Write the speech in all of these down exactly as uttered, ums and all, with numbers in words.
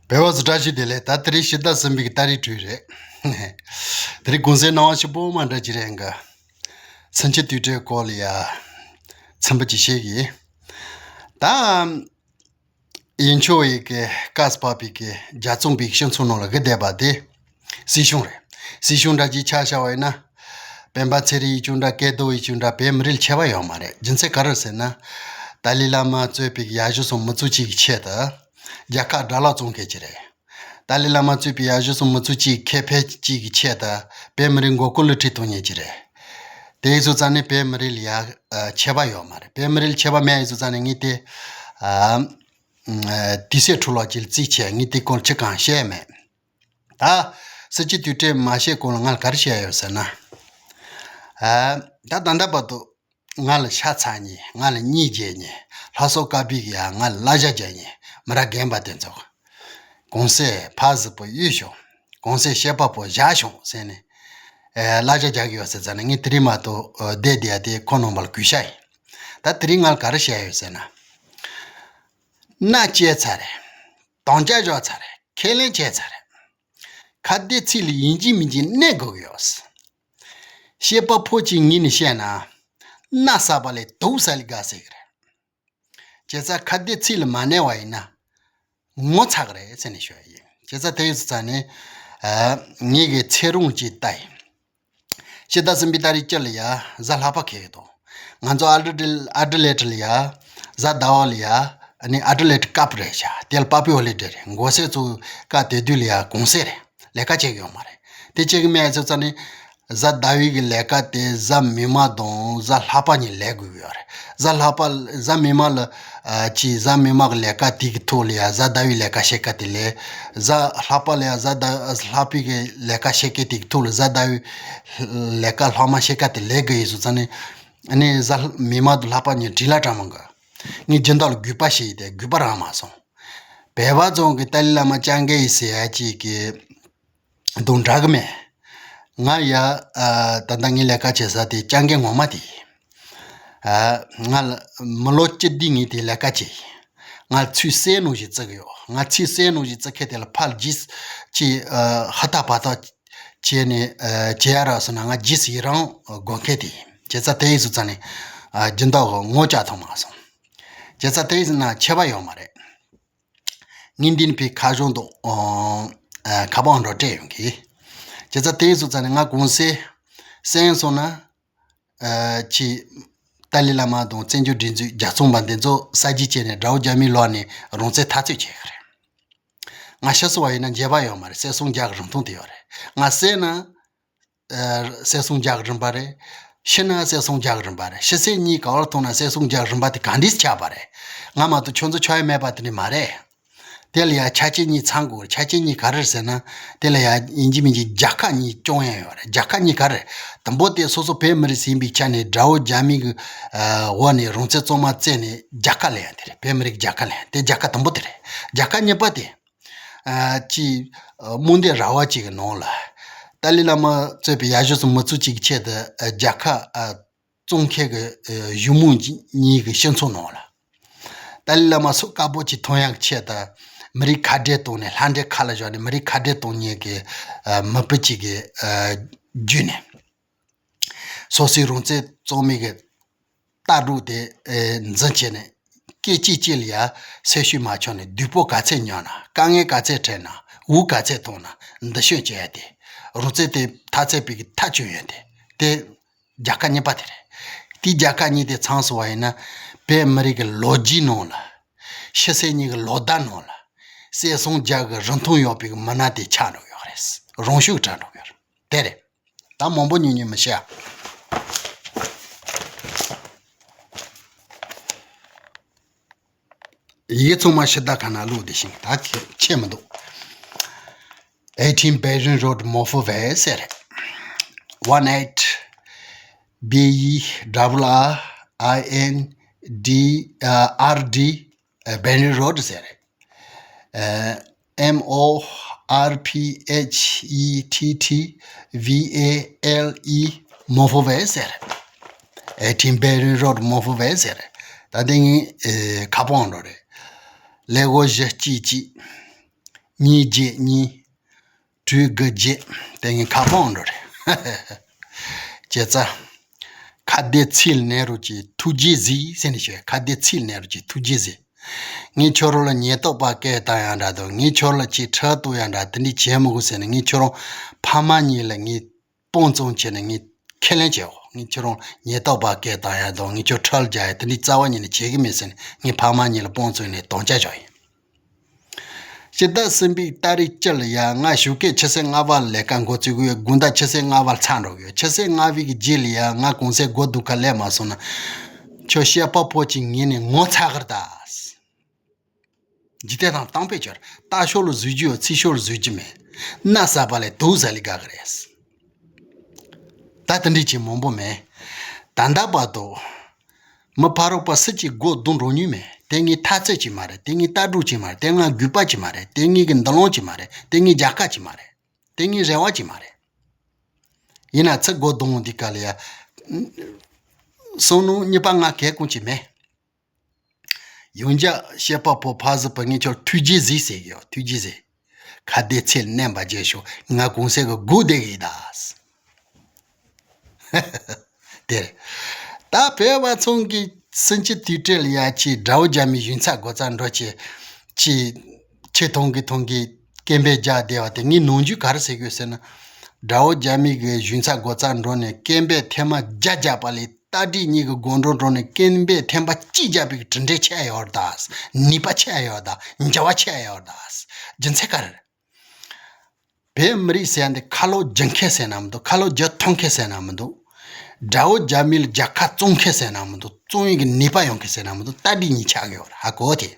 བོད་པ་ཚོ་བཀྲ་ཤིས་བདེ་ལེགས། ད་དེ་རིང་ཕྱི་ཟླ་གསུམ་པའི་གི་ཏ་རིག་དྲུག་རེད། དེ་རིང་གུང་སེང་སྣང་བ་ཞིག་པོ་མ་འདྲ་ཅིག་རེད་འགའ། ཚུན་ཆད་དུས་དྲན་སྐོར་ལ་ཡ་ཚན་པ་ཅིག་བཤད་གི། ད་ཡིན་ཆོག་ཡི་གི་བཀའ་སྤར་པའི་གི་རྒྱ་བཙོང་པའི་སྤྱི་ཚོགས་ནང་ལ་གི་བསྡད་པ་དེ་སྲིད་གཞུང་རེད། སྲིད་གཞུང་འདྲ་ཅིག་ཆ་བཞག་པ་ཡིན་ན། སྤེན་པ་ཚེ་རིང་ཡིན་ཆོག་འདྲ། སྐལ་རྡོར་ཡིན་ཆོག་འདྲ། བོད་མི་རིགས་ལ་ཁྱད་པར་ཡོད་མ་རེད། རྒྱུ་མཚན་ག་རེ་ཟེར་ན། ཏཱ་ལའི་བླ་མ་གཙོས་པའི་ཡར་ཞུ་སོང་མི་ཚོགས་གཅིག་གི་ཆེད་དུ་རྒྱལ་ཁབ་དགྲ་ལག་བཙོང་མཁན་ཅིག་རེད། ཏཱ་ལའི་བླ་མ་གཙོས་པའི་ཡར་ཞུ་སོང་མི་ཚོགས་གཅིག་ཁེ་ཕན་གཅིག་གི་ཆེད་དུ་བོད་མི་རིགས་མགོ་སྐོར་བསླུ་བྲིད་གཏོང་མཁན་ཅིག་རེད། དེ་ཡིན་སོང་ཙང་ནི་བོད་མི་རིགས་ལ་ཡ་ཨ་ཁྱད་པར་ཡོད་མ་རེད། བོད་མི་རིགས་ལ་ཁྱད་པར་མེད་ཡིན་སོང་ཙང་ནི་ངས་དེ་ཨ་དུས་ཚོད་འཕྲོ་བརླག་ཅིག་རྩིས་ཆེ། ངས་དེ་སྐོར་ཅི་གང་བཤད་མེད། ད་སྲིད་སྤྱི་དུས་དྲན་མ་བཤད་གོང་ལ་ང་ལ་ག་རེ་བཤད་ཡོད་ཟེར་ན། ཨ་ད་ད་ལྟ་བར་དུ་ང་ལ་ཤ་ཚ་མཁན། ང་ལ་གཉིས་རྒྱག་མཁན། ལྷ་སོག་ཀ་པི་གི་ཡ་ང་ལ་གླ་ཆ་རྒྱག་མཁན་མི་རབས་རྒན་པ་དེ་ཚོ། གུང་སེང་ཕ་གཟིག་པོ་གཡུག་བྱུང་། གུང་སེང་བཤད་པ་པོ་བཞག་བྱུང་ཟེར་ནས། ཨེ་གླ་ཆ་རྒྱག་གི་ཡོད་ཟེར་ཙང་ནས་ངས་དེ་རིང་མ་གཏོགས་ཨ་བསྡད་བསྡད་ཡ་དེ་ཁོང་རྣམ་པ་ལ་གུས་ཞབས་ཡིན། ད་དེ་རིང་ང་ལ་ག་རེ་བཤད་ཡོད་ཟེར་ན། མནའ་བསྐྱལ་ཚར་རེད། དམ་བཅའ་བཞག་ཚར་རེད། ཁས་ལེན་བྱས་ཚར་རེད། ཁ་བརྡའི་ཚིག་ལ་ཡིན་གཅིག་མིན་གཅིག་གནས་དགོས་ཀྱི་ཡོད། བཤད་པ་པོ་གཅིག་ངོས་ནས་བཤད་ན། མནའ་བསགས་པ་ལས་དུག་བསགས་ལས་དགའ་ཟེར་གི་རེད། བྱས་ཙང་ཁ་བརྡའི་ཚིག་ལ་མ་གནས་པ་ཡིན་ན་ངོ་ཚ་གི་རེད་ཟེར་ནས་ཞུ་ཡ་ཡིན། བྱས་ཙང་དེ་ཡིན་སོང་ཙང་ནས་ཨ་ངེད་ཀྱི་ཚེ་རིང་ཅིག་ལྟ་ཡིན། ཕྱི་ཟླ་གསུམ་པའི་ཏ་རིག་བཅུ་ལ་ཡ་གཟའ་ལྷག་པ་འཁེལ་གི་འདུག་ང་ཚོ་ཨ་ཌི་ཨ་ཌི་ལེ་ཌི་ལ་ཡ་གཟའ་ཟླ་བ་ལ་ཡ་ཨ་ནི་ཨ་ཌི་ལེ་ཌི་ཀབ་རེད་ཤག་དེ་ལ་པབ་ལི་ཧོ་ལི་ཌེ་རེད། མགོ་སེར་ཚོ་ཀ་དེ་དུས་ལ་ཡ་གུང་སེང་རེད། ལས་ཀ་བྱེད་གི་ཡོད་མ་རེད། དེ་བྱེད་གི་མེད་ཚོད་ཙ་ནི་གཟའ་ཟླ་བའི་གི་ལས་ཀ་དེ་གཟའ་མིག་དམར་དང་གཟའ་ལྷག་པ་གཉིས་ལས་དགོས་ཀྱི་ཡོད་རེད། གཟའ་ལྷག་པ་གཟའ་མིག་དམར་ལ་ཨ་ཅི་གཟའ་མིག་དམར་གི་ལས་ཀ་དེ་གི་ཐོག་ལ་ཡ་གཟའ་ཟླ་བའི་ལས་ཀ་བྱེད་ཀ་དེ་ལས། གཟའ་ལྷག་པ་ལ་ཡ་གཟའ་ཟླ་ལྷག་པའི་གི་ལས་ཀ་བྱེད་ཀ་དེ་གི་ཐོག་ལ་གཟའ་ཟླ་བའི་ལས་ཀ་ལྷག་མ་བྱེད་ཀ་དེ་ལས་དགོས་ཡིན་ཚོད་ཙ་ནི། ཨ་ནི་གཟའ་མིག་དམར་དང་ལྷག་པ་གཉིས་འགྲིག་ལ་གྲ་མང་གི། ངས་སྦྱིན་བདག་ལ་གུས་པ་བྱས་ཡིན་ཏེ་གུས་པ་རག་མ་སོང་། བོད་པ་ཚོ་གི་ཏཱ་ལའི་བླ་མ་སྐྱབས་མགོན་ཡིན་ཟེར་ཡ་ཅིག་གི་དང་འདྲ་གི་མེད། ང་ཡ་ཨ་ད་ལྟ་ངའི་ལས་ཀ་བྱེད་ས་དེ་སྐྱབས་མགོན་ངོ་མ་དེ་ཡིན། ཨ་ང་ལ་མི་ལོ་བཅུ་བདུན་ངས་དེ་ལས་ཀ་བྱས་ཡིན། ང་ཚོས་གསལ་ནང་བཞིན་བརྩི་གི་ཡོད། ང་ཚོས་གསལ་ནང་བཞིན་བརྩི་མཁན་དེ་ལ་ཕར་རྗེས་ཀྱི་ཨ་ཧ་ཐག་པ་ཐག་བྱས་ནས་ཨ་བྱེད་ཡ་རག་སོང་ན་ང་རྗེས་སུ་ཡི་རང་དགོས་མཁན་དེ་ཡིན། བྱས་ཙང་དེ་ཡིན་སོང་ཙ་ནས་ཨ་སྦྱིན་བདག་གི་ངོ་བཅར་ཐུབ་མ་སོང་། བྱས་ཙང་དེ་ཡིན་ན་ཁྱད་པར་ཡོད་མ་རེད། ངས་འདི་ནས་ཕའི་ཁ་གཞུང་དང་ཨ་ཁ་པར་འདྲ་སྤྲད་ཡོང་གི། བྱས་ཙང་དེ་ཡིན་སོང་ཙ་ནས་ང་གུང་སེང་གསན་སོང་ན། ཨ་ཅི། ཏཱ་ལའི་བླ་མ་དང་བཙན་བྱོལ་སྒྲིག་འཛུགས་རྒྱལ་བཙོང་པ་འདི་ཚོ་ས་རྒྱུས་བྱས་ནས་དགྲ་བོ་རྒྱ་མིའི་ལག་ནས་རང་བཙན་འཐབ་རྩོད་བྱེད་གི་རེད། ང་ཤི་སོང་བ་ཡིན་ན་འགྱོད་པ་ཡོད་མ་རེད། བསད་སྲུང་རྒྱག་གི་རིན་ཐང་དེ་ཡོད་རེད། ང་བསད་ན་ཨ་བསད་སྲུང་རྒྱག་གི་རིན་པ་རེད། ཤི་ན་བསད་སྲུང་རྒྱག་གི་རིན་པ་རེད། ཤི་གསོན་གཉིས་ག་བར་མཐོང་ན་བསད་སྲུང་རྒྱག་གི་རིན་པ་དེ་ག་འདྲས་ཆགས་པ་རེད། ང་མ་གཏོགས་ཁྱོད་ཚོ་ཆགས་ཡ་མེད་པ་དེ་འདྲས་མ་རེད། དེ་ལ་ཡ་ཆ་རྐྱེན་གཉིས་ཚང་དགོས། ཆ་རྐྱེན་གཉིས་ག་རེ་རེད་ཟེར་ན། དེ་ལ་ཡ་ཡིན་གཅིག་མིན་གཅིག་རྒྱལ་ཁ་གཉིས་སྐྱོང་ཡ་ཡོད་རེད། རྒྱལ་ཁ་གཉིས་ག་རེ་རེད། དང་པོ་དེ་སོ་སོ་བོད་མི་རིགས་ཡིན་པའི་ཆ་ནས་དགྲ་བོ་རྒྱ་མི་གི་ཨ་འོག་ནས་རང་བཙན་གཙང་མ་བཙལ་ནས་རྒྱལ་ཁ་ལེན་ཡ་དེ་རེད། བོད་མི་རིགས་རྒྱལ་ཁ་ལེན་ཡ་དེ་རྒྱལ་ཁ་དང་པོ་དེ་རེད། རྒྱལ་ཁ་གཉིས་པ་དེ་ཨ་ཅི་ཨ་དམངས་སྡེ་ར་བ་གཅིག་གི་ནང་ལ་ཏཱ་ལའི་བླ་མ་གཙོས་པའི་ཡར་ཞུ་སོང་མི་ཚོགས་གཅིག་གི་ཆེད་དུ་ཨ་རྒྱལ་ཁ་ཨ་བཙོང་མཁན་གྱི་ཨ་གཞུང་མང་གཉིས་ཀྱི་སྤྱི་ཚོགས་ནང་ལ། ཏཱ་ལའི་བླ་མ་སྲོག་དཀར་པོ་ཅིག་ཐོན་ཡག་ཆེད་དུ་མི་རིགས་ཁ་བྲལ་གཏོང་ནས། ལྷ་འདྲེ་ཁ་ལ་བཞག་ནས་མི་རིགས་ཁ་བྲལ་གཏོང་མཁན་གྱི་ཨ་མི་བུ་ཅིག་གི་ཨ་བརྒྱུད་ནས། སོ་སོའི་རང་བཙན་གཙང་མའི་གི་ལྟ་གྲུབ་དེ་ཨ་འཛིན་བྱས་ནས། སྐད་ཅིག་གཅིག་ལ་ཡ་སེམས་ཤུགས་མ་ཆག་ནས། སྡུག་པོ་ག་ཚད་མྱངས་ན། དཀའ་ངལ་ག་ཚད་འཕྲད་ན། འུ་ག་ཚད་བཏང་ན། འདི་ཤོད་བྱས་ཡ་དེ། རང་བཙན་དེ་མཐའ་ཚད་པའི་གི་མཐའ་གཅོད་ཡ་དེ། དེ་རྒྱལ་ཁ་གཉིས་པ་དེ་རེད། དེའི་རྒྱལ་ཁ་གཉིས་དེ་ཚང་སོང་བ་ཡིན་ན། བོད་མི་རིགས་ཀྱི་ལོ་རྒྱུས་ནང་ལ། ཤི་གསོན་གཉིས་ཀྱི་ལོ་ཟླ་ནང་ལ། བསད་སྲུང་རྒྱག་གི་རིན་ཐང་ཡོད་པའི་གི་མི་སྣ་དེ་ཆགས་འགྲོ་གི་ཡོད་རེད། རང་ཤུགས་དྲག་འགྲོ་གི་ཡོད་རེད། དེ་རེད། ད་མང་པོ་ཉུང་ཉུང་མི་བཤད། ཡི་གེ་ཚང་མ་ཕྱི་ཟླ་ཁ་ན་བླུགས་བསྡད་ཤིང་ད་ཁྱད་མི་འདུག eighteen Bering Road, Mophoveh ཟེར་རེད། one eight B E R R I N D R D Bering Road ཟེར་རེད། M O R P H E T T V A L E Mophoveh ཟེར་རེད། eighteen Bering Road, Mophoveh ཟེར་རེད། ད་དེ་ངའི་ཁ་པར་འགྲོ་རེད། ཀླད་ཀོར་བཞི་གཅིག་གཅིག་གཉིས་བརྒྱད་གཉིས། དྲུག་དགུ་བརྒྱད། དེ་ངས་ཁ་སྤོང་འགྲོ་རེད། བྱས་ཙང་། ཁ་བདེ་ཚིལ་ནད་རོ་གྱི་ཐུགས་རྗེས་གཟིགས་ཟེར་ནས་ཞུ། ཁ་བདེ་ཚིལ་ནད་རོ་གྱི་ཐུགས་རྗེས་གཟིགས། ངས་ཁྱོད་རང་ལ་ཉེན་རྟོག་པ་སྐད་བཏང་ཡ་འདྲ་དང་། ངས་ཁྱོད་ལ་ཅིག་ཁྲག་གཏོང་ཡ་འདྲ་དེ་འདྲ་བྱེད་མི་དགོས་ཟེར་ནས། ངས་ཁྱོད་རང་ཕ་མ་གཉིས་ལ་ངས་དཔང་བཙོང་བྱས་ནས་ངས་ཁས་ལེན་བྱས་འོ། ངས་ཁྱོད་རང་ཉེན་རྟོག་པ་སྐད་བཏང་ཡ་དང་། ངས་ཁྱོད་ཁྲལ་རྒྱག་ཡ་དེ་འདྲའི་རྩ་བ་ཉིད་ནས་བྱེད་ཀྱི་མེད་ཟེར་ནས། ངས་ཕ་མ་གཉིས་ལ་དཔང་བཙོང་ནས་དམ་བཅའ་བཞག་ཡིན། སྤྱི་ཟླ་གསུམ་པའི་ཏ་རིག་བཅུ་ལ་ཡ་ང་ཞོགས་ཀས་ཆུ་ཚོད་ལྔ་པ་ལ་ལས་ཀ་འགོ་བཙུགས་ཡོད། དགོང་དག་ཆུ་ཚོད་ལྔ་པ་ལ་ཚར་འགྲོ་གི་ཡོད། ཆུ་ཚོད་ལྔ་པའི་གི་རྗེས་ལ་ཡ་ང་གུང་སེང་སྒོ་རྡུང་ཁ་སླེབས་མ་སོང་ན། ཁྱོད་བཤད་པ་པོ་ཅིག་ཉན་ནས་ངོ་ཚ་གི་རེད་ད། འཇིག་རྟེན་དང་གཏམ་དཔེ་ཆོར། ལྟ་ཕྱོགས་ལ་བཟོས་རྒྱུ་ཡོད། ཚིག་ཕྱོགས་ལ་བཟོས་རྒྱུ་མེད། མནའ་ཟ་བ་ལས་དུག་ཟ་ལས་དགའ་གི་རེད། ད་དེ་འདྲའི་ཅིག་མང་པོ་མེད། ད་ལྟ་བར་དུ། མི་ཕ་རོགས་པ་སུ་གཅིག་སྒོ་རྡུང་འགྲོ་མྱོང་མེད། དེ་ངའི་འཐབ་རྩོད་ཅིག་མ་རེད། དེ་ངའི་ལྟ་གྲུབ་ཅིག་མ་རེད། དེ་ང་རྒུད་པ་ཅིག་མ་རེད། དེ་ངའི་གི་འདུ་ལོང་ཅིག་མ་རེད། དེ་ངའི་རྒྱལ་ཁ་ཅིག་མ་རེད། དེ་ངའི་རེ་བ་ཅིག་མ་རེད། ཡིན་ན་ཚེ་སྒོ་རྡུང་འདི་ག་ལ་ཡ། སོང་ནུ་གཉིས་པ་ང་གལ་ཀུན་ཅིག་མེད། ཡང་བསྐྱར་བཤད་པ་པོ་ཕ་ཟི་པ་ངས་ཁྱོད་ཐུགས་རྗེས་གཟིགས་ཟེར་གི་ཡོད། ཐུགས་རྗེས་གཟིགས། ཁ་བདེ་ཚིལ་མནན་པ་བརྗེད་ཤོག་ང་གུང་སེང་གི་སྒུག་བསྡད་གི་ཡིན་ད། དེར། ད་བོད་པ་ཚང་གི་སུན་ཅི་དུས་དྲེལ་ཡ་ཆེ་དགྲ་བོ་རྒྱ་མིའི་ཞུན་ཚ་སྒོ་རྩར་འགྲོ་ཆེ། ཆེ། ཆེ་ཐོང་གི་ཐོང་གི་སྐད་འབོད་རྒྱག་བསྡད་པ་དེ་ངས་ནམ་རྒྱུན་ག་རེ་ཟེར་གི་ཡོད་ཟེར་ན། དགྲ་བོ་རྒྱ་མི་གི་ཞུན་ཚ་སྒོ་རྩར་འགྲོ་ནས་སྐད་འབོད་ཐེངས་མ་བརྒྱ་བརྒྱབ་པ་ལས། རྟ་དྲེལ་གཉིས་ཀྱི་སྒོ་འགྲམ་འགྲོ་ནས་སྐད་འབོད་ཐེངས་པ་གཅིག་བརྒྱབ་པའི་གྲུབ་འབྲས་ཆེ་ཡོད་ད། ནུས་པ་ཆེ་ཡོད་ད། འགྱུར་བ་ཆེ་ཡོད་ད། རྒྱུ་མཚན་ག་རེ་རེད། བོད་མི་རིགས་ཟེར་ཡ་འདི་ཁ་ལོ་སྒྱུར་མཁན་ཟེར་ན་མི་འདུག་ཁ་ལོ་སྒྱུར་ཐུབ་མཁན་ཟེར་ན་མི་འདུག་དགྲ་བོ་རྒྱ་མི་ལ་རྒྱལ་ཁ་བཙོང་མཁན་ཟེར་ན་མི་འདུག་བཙོང་ཡིན་གྱི་ནུས་པ་ཡོང་མཁན་ཟེར་ན་མི་འདུག་རྟ་དྲེལ་གཉིས་ཆགས་ཀྱི་ཡོད་རེད། ཧ་གོ་དེ།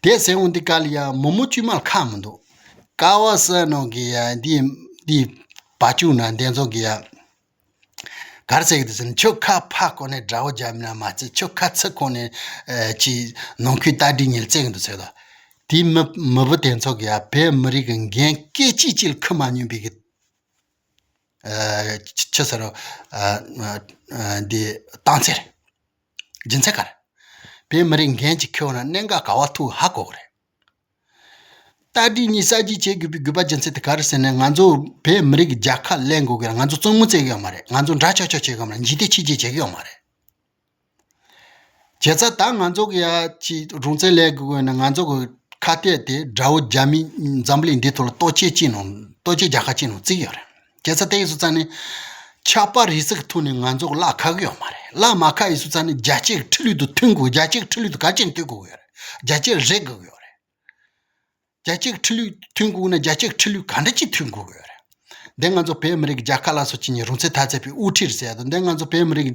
དེ་ཟེར་འོང་འདི་ག་ལ་ཡ་མི་མོ་བཅོས་མ་ལ་ཁག་མི་འདུག་ཀ་བ་སི་ནང་གི་ཡ་འདི་འདི་བ་ཅུང་ན་འདི་ཚོ་གི་ཡ། ག་རེ་ཟེར་གི་འདུག་ཟེར་ན། ཁྱོད་ཁ་ཕར་བསྐོར་ནས་དགྲ་བོ་རྒྱ་མི་ལ་མ་རྩེ། ཁྱོད་ཁ་ཚུར་བསྐོར་ནས་ཨ་ཅིག་ནང་ཁུལ་རྟ་དྲེལ་གཉིས་ལ་རྩེ་གི་འདུག་ཟེར་གི་འདུག་དེའི་མི་མི་བུ་དེ་ཚོ་གི་ཡ་བོད་མི་རིགས་ཀྱི་འགན་སྐད་ཅིག་གཅིག་ལ་འཁུར་མ་མྱོང་བའི་གི་ཨ་ཆི་ཟེར་རོ། ཨ་ཨ་འདི་རྟགས་མཚན་རེད། རྒྱུ་མཚན་ག་རེ། བོད་མི་རིགས་འགན་ཅིག་འཁུར་བ་ན་གནད་འགག་ག་པར་ཐུག་ཧ་གོ་གི་རེད། རྟ་དྲེལ་གཉིས་གསར་བརྗེ་བྱེད་དགོས་པའི་དགོས་པ་རྒྱུ་མཚན་དེ་ག་རེ་ཟེར་ན། ང་ཚོ་བོད་མི་རིགས་ཀྱི་རྒྱལ་ཁ་ལེན་དགོས་ཀྱི་རེད། ང་ཚོ་བཙུན་མོ་བཙལ་གི་ཡོད་མ་རེད། ང་ཚོ་འདྲ་ཆགས་ཆགས་བྱེད་གི་ཡོད་མ་རེད། འཇིག་རྟེན་ཕྱི་རྒྱལ་བྱེད་གི་ཡོད་མ་རེད། བྱས་ཙང་ད་ང་ཚོ་གི་ཡ་ཅིག་རང་བཙན་ལེན་དགོས་ཀྱི་ཡོད་ན། ང་ཚོ་གི་ཁ་གཏད་དེ་དགྲ་བོ་རྒྱ་མི་འཛམ་བུ་གླིང་འདི་ཐོག་ལ་ལྟོ་ཆས་ཅིག་ནང་ལྟོ་ཆས་རྒྱལ་ཁ་ཅིག་ནང་བརྩི་གི་ཡོད་རེད། བྱས་ཙང་དེ་ཡིན་སོང་ཙང་ནི། ཆགས་པ་རེ་ཟིག་ཐོག་ནས་ང་ཚོ་གི་ལག་ཁག་གི་ཡོད་མ་རེད། ལག་མ་ཁག་ཡིན་སོང་ཙང་ནི་རྒྱལ་སྤྱིའི་ཁྲིམས་ལུགས་དང་མཐུན་དགོས། རྒྱལ་སྤྱིའི་ཁྲིམས་ལུགས་དང་གལ་ཆེན་མཐུན་དགོས་ཀྱི་ཡོད་རེད། རྒྱལ་སྤྱིར་རེ་དགོས་ཀྱི་ཡོད་རེད། རྒྱལ་སྤྱིའི་ཁྲིམས་ལུགས་མཐུན་དགོས་ན་རྒྱལ་སྤྱིའི་ཁྲིམས་ལུགས་ག་འདྲ་ཅིག་མཐུན་དགོས་ཀྱི་ཡོད་རེད། འདི་ང་ཚོ་བོད་མི་རིགས་རྒྱལ་ཁ་ལ་སོགས་བྱེད་མཁན་རང་བཙན་འཐབ་རྩོད་པའི་དབུ་ཁྲིད་རེད་ཟེར་ཡ་དང་། འདི་ང་ཚོ་བོད་མི་རིགས་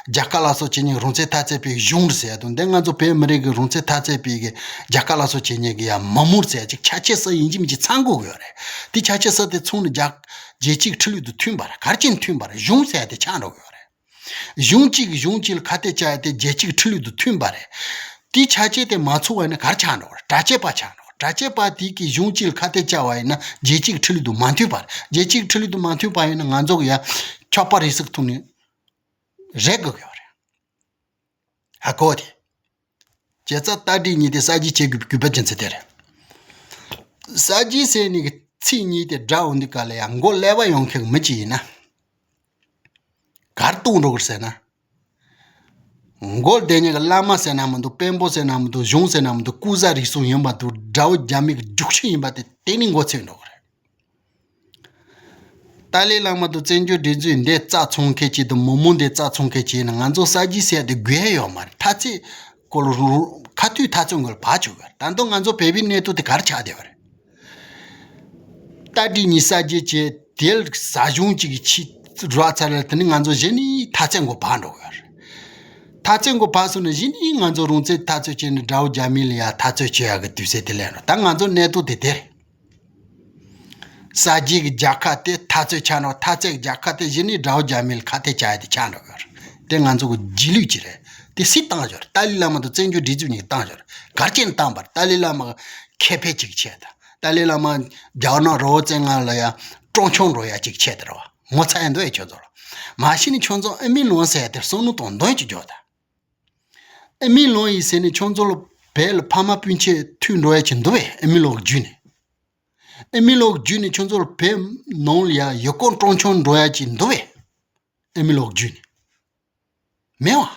རྒྱལ་ཁ་ལ་སོགས་བྱེད་མཁན་རང་བཙན་འཐབ་རྩོད་པའི་གཞུང་རེད་ཟེར་ཡ་དང་། འདི་ང་ཚོ་བོད་མི་རིགས་ཀྱི་རང་བཙན་འཐབ་རྩོད་པའི་གི་རྒྱལ་ཁ་ལ་སོགས་བྱེད་མཁན་གི་ཡ་མི་མང་རེད་ཟེར་ཡ་ཅིག་ཆ་ཤས་སུ་ཡིན་གཅིག་མིན་གཅིག་ཚང་དགོས་ཀྱི་ཡོད་རེད། དེ་ཆ་ཤས་སུ་དེ་ཚང་ནི་རྒྱལ་རྒྱལ་སྤྱིའི་ཁྲིམས་ལུགས་དང་མཐུན་པ་རེད། གལ་ཆེན་མཐུན་པ་རེད། གཞུང་ཟེར་ཡ་དེ་ཆགས་འགྲོ་གི་ཡོད་རེད། གཞུང་གཅིག་གིས་གཞུང་གཅིག་ལ་ཁ་གཏད་བཅག་ཡ་དེ་རྒྱལ་སྤྱིའི་ཁྲིམས་ལུགས་དང་མཐུན་པ་རེད། དེའི་ཆ་རྐྱེན་དེ་མ་ཚང་བ་ཡིན་ན་ག་རེ་ཆགས་འགྲོ་གི་རེད། དྲག་སྤྱོད་པ་ཆགས་འགྲོ་གི་རེད། དྲག་སྤྱོད་པ་དེ་གིས་གཞུང་གཅིག་ལ་ཁ་གཏད་བཅག་པ་ཡིན་ན་རྒྱལ་སྤྱིའི་ཁྲིམས་ལུགས་དང་མ་མཐུན་པ་རེད། རྒྱལ་སྤྱིའི་ཁྲིམས་ལུགས་དང་མ་མཐུན་པ་ཡིན་ན་ང་ཚོ་གི་ཡ་ཆགས་པ་རེ་ཟིག་ཐོག་ནས་རེད་དགོས་ཀྱི་ཡོད་རེད། ཧ་གོ་དེ། བྱས་ཙང་རྟ་དྲེལ་གཉིས་དེ་གསར་བརྗེ་བྱེད་དགོས་པའི་དགོས་པ་རྒྱུ་མཚན་དེ་རེད། གསར་བརྗེ་ཟེར་ནི་གི་ཚིག་གཉིས་དེ་སྒྲ་འོ་འདི་ག་ལ་ཡང་མགོ་ཀླད་པ་ཡོང་མཁན་གི་མི་གཅིག་ཡིན་ན། གར་གཏོང་འགྲོ་གི་ཟེར་ན། མགོ་བདེ་ཉག་གི་བླ་མ་ཟེར་ན་མི་འདུག་དཔོན་པོ་ཟེར་ན་མི་འདུག་གཞུང་ཟེར་ན་མི་འདུག་ཀུ་ཟ་རིགས་གསུམ་ཡིན་པ་འདུག་དགྲ་བོ་རྒྱ་མི་གི་རྒྱུག་ཆུ་ཡིན་པ་དེ་གཏན་ནས་མགོ་ཚོས་འགྲོ་གི་རེད། ཏཱ་ལའི་བླ་མ་དང་བཙན་བྱོལ་སྒྲིག་འཛུགས་འདི་རྩ་ཚང་མཁན་གཅིག་དང་མི་མང་འདི་རྩ་ཚང་མཁན་གཅིག་ཡིན་ན་ང་ཚོ་གསར་བརྗེ་ཟེར་དེ་དགོས་ཡ་ཡོད་མ་རེད། འཐབ་རྩོད་སྐོར་ལ་རུ་ཁ་ཐུག་འཐབ་རྩོད་སྐོར་ལ་བར་བཅུག་གི་རེད། ད་དུང་ང་ཚོ་བོད་པའི་གནས་སྟངས་དེ་ག་རེ་ཆགས་བསྡད་པ་རེད། རྟ་དྲེལ་གཉིས་གསར་བརྗེ་བྱས་དེ་ལ་ཟ་གཞུང་གཅིག་གི་ཆིག་རག་ཚར་ལ་དེ་ནི་ང་ཚོ་གཞི་ནས་འཐབ་རྩོད་འགོ་བར་འགྲོ་གི་རེད། འཐབ་རྩོད་འགོ་བར་སོང་ན་གཞི་ནས་ང་ཚོ་རང་བཙན་འཐབ་རྩོད་བྱས་ནས་དགྲ་བོ་རྒྱ་མི་ལ་ཡ་འཐབ་རྩོད་བྱེད་ཡ་གི་དུས་ཚོད་དེ་སླེབས་རེད། ད་ང་ཚོ་གནས་སྟངས་དེ་དེ་རེད། གསར་བརྗེ་གི་རྒྱལ་ཁ་དེ་འཐབ་རྩོད་ཆགས་འགྲོ། འཐབ་རྩོད་ཀྱི་རྒྱལ་ཁ་དེ་གཞི་ནས་དགྲ་བོ་རྒྱ་མི་ལ་ཁ་གཏད་བཅག་ཡ་དེ་ཆགས་འགྲོ་གི་རེད། དེ་ང་ཚོ་གི་རྗེས་ལུས་ཅིག་རེད། དེ་སུས་བཏང་ཞོར། ཏཱ་ལའི་བླ་མ་དང་བཙན་བྱོལ་སྒྲིག་འཛུགས་གཉིས་བཏང་ཞོར། གར་ཅན་བཏང་བར་ཏཱ་ལའི་བླ་མ་ཁེ་ཕན་ཅིག་ཆེད་དང་། ཏཱ་ལའི་བླ་མ་རྒྱ་ནག་རི་བོ་རྩེ་ལྔ་ལ་ཡ་སྤྲང་ཆུང་འགྲོ་ཡ་ཅིག་ཆེད་དུ་རེད་བ། ངོ་ཚ་ཡ་འདུག་ཨེ་ཁྱོད་ཚོ་ལ། མ་གཞི་ནས་ཁྱོད་ཚོ་ཨ་མའི་ལུང་ཟེར་ཡ་དེ་བསམ་བློ་གཏོང་འདོན་ཅིག་རྒྱོབ་དང་། ཨ་མའི་ལུང་ཡིན་ཟེར་ནས་ཁྱོད་ཚོ་ལ་བལ་ལ་ཕ་མ་སྤུན་མཆེད་ཐུག་འགྲོ་ཡ་ཅིག་འདུག་བས། ཨ་མའི་ལུང་བརྒྱུད་ནས། ཨེ་མི་ལོ་བརྒྱུད་ནས་ཁྱོད་ཚོར་བོད་ནང་ལ་ཡ་ཡུལ་སྐོར་སྤྲོ་འཆམ་འགྲོ་ཡ་ཅིག་འདུག་བས། ཨེ་མི་ལོ་བརྒྱུད་ནས་མེད་བ།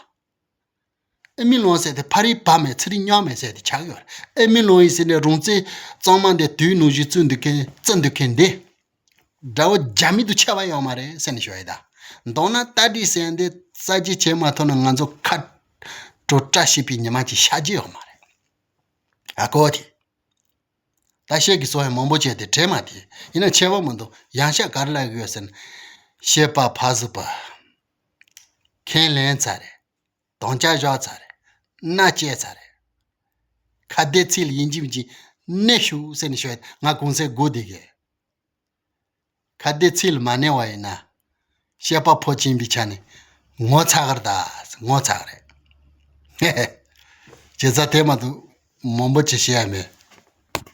ཨེ་མི་ལོ་ཟེར་ཏེ་ཕ་རི་བ་མེད་ཚེ་རིང་མྱགས་མེད་ཟེར་ཏེ་ཆགས་ཡོད་རེད། ཨེ་མི་ལོ་ཡིན་ཟེར་ནས་རོང་བཙན་གཙང་མ་འདི་དུས་ནུབ་གཞི་བཙུགས་འདུག་མཁན་བཙུགས་འདུག་མཁན་འདི། དགྲ་བོ་རྒྱ་མི་དུ་ཆེ་བ་ཡོད་མ་རེད་ཟེར་ནས་ཞུ་ཡ་ད། མདོར་ན་ཏ་ཏི་ཟེར་འདི་རྩ་ཆེ་བྱེད་མ་ཐུབ་ན་ང་ཚོ་ཁ་དྲོ་བཀྲ་ཤིས་པའི་ཉི་མ་ཅིག་ཤར་རྒྱུ་ཡོད་མ་རེད། ཨ་ཀོ་དེ། ད་བཤད་ཀྱི་སོ་ཡ་མང་པོ་བྱས་ཏེ་དྲན་མ་དེ་ཡིན་ན་ཆེ་བ་མི་འདུག་ཡང་ཤ་གར་ལ་ཡོད་ཟེར་ན། བཤད་པ་ཕ་ཟུ་པ། ཁས་ལེན་ཚར་རེད། དོན་ཆ་བཞག་ཚར་རེད། མནའ་བཅད་ཚར་རེད། ཁ་བརྡའི་ཚིག་ལ་ཡིན་གཅིག་མིན་གཅིག་གནས་ཤུགས་ཟེར་ནས་ཤོད་ང་གུང་སེང་སྒུག་བསྡད་གི། ཁ་བརྡའི་ཚིག་ལ་མ་གནས་པ་ཡིན་ན། བཤད་པ་ཕོ་ཆེན་པའི་ཆ་ནས་ངོ་ཚ་གར་ད་ངོ་ཚ་ག་རེད། ཧེ་ཧེ། བྱས་ཙང་དེ་མ་གཏོགས་མང་པོ་ཅིག་བཤད་ཡ་མེད།